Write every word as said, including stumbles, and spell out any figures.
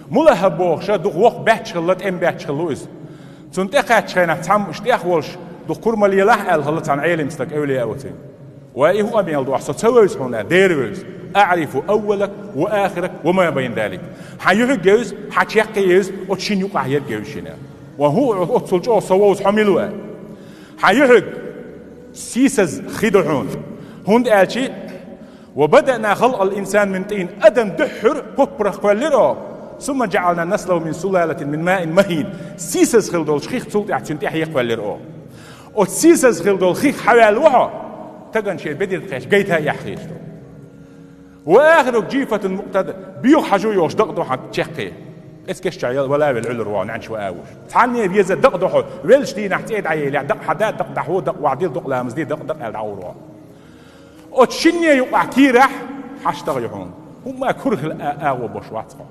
Мулаххьаб бохуш дукха воккха баьчча хилла, тӀеман баьчча хилла иза. Цунна тӀекхаьчча хенахь цхьамма уьш тӀех волуш дукха кура ма лелахь аьлла хилла цхьана Ӏелам стага, эвлияъ ву цуьнан. Вай и хӀун къамел ду ахь, со ца вевза хьуна, дера вевза. Аърифу аввалак ва ахирак ва ма байна залик. Хьан юьхьиг евза, хьан чаккхе евза, оцу шина юкъахь ерг евза шена. Ва хӀун оццул чӀогӀа со вовза хьо мила ву? Хьан юьхьиг сийсаз хи ду хьуна. ХӀунда аьлча, ва бадаъна халкъал инсан мин тӀин, адам дуьххьара поппарах кхоьллира оха. Сумма жаъална наслаху мин сулалатин мин маин махин. Сийсаз хила долчу хих цул тӀаьхьа цуьнан тӀаьхье кхоьллира оха. Оцу сийсаз хила долу хих хьаваьлла ву хьо, тагана шен бедарна кхетча гайта а эхь хеташ ду. Ва ахирук жифатун муътада, боьха хьажо йолуш дакъа ду хьан чаккхе. Эцкеш чохь ял вала велла Ӏуьллур ву, нанча ваа вуш. Цхьанне веза дакъа ду хьо, веллачу дийнахь цӀе дӀаелехь, дакъа хьада, дакъа дӀахьо, дакъа вахдил, дакъа ламаз де, дакъа, дакъа аьлла дӀагӀур ву. Оцу шинне юкъахь кийрахь хьаштагӀа ю хьуна. ХӀумма курхал а-, агӀо бош вац хьо.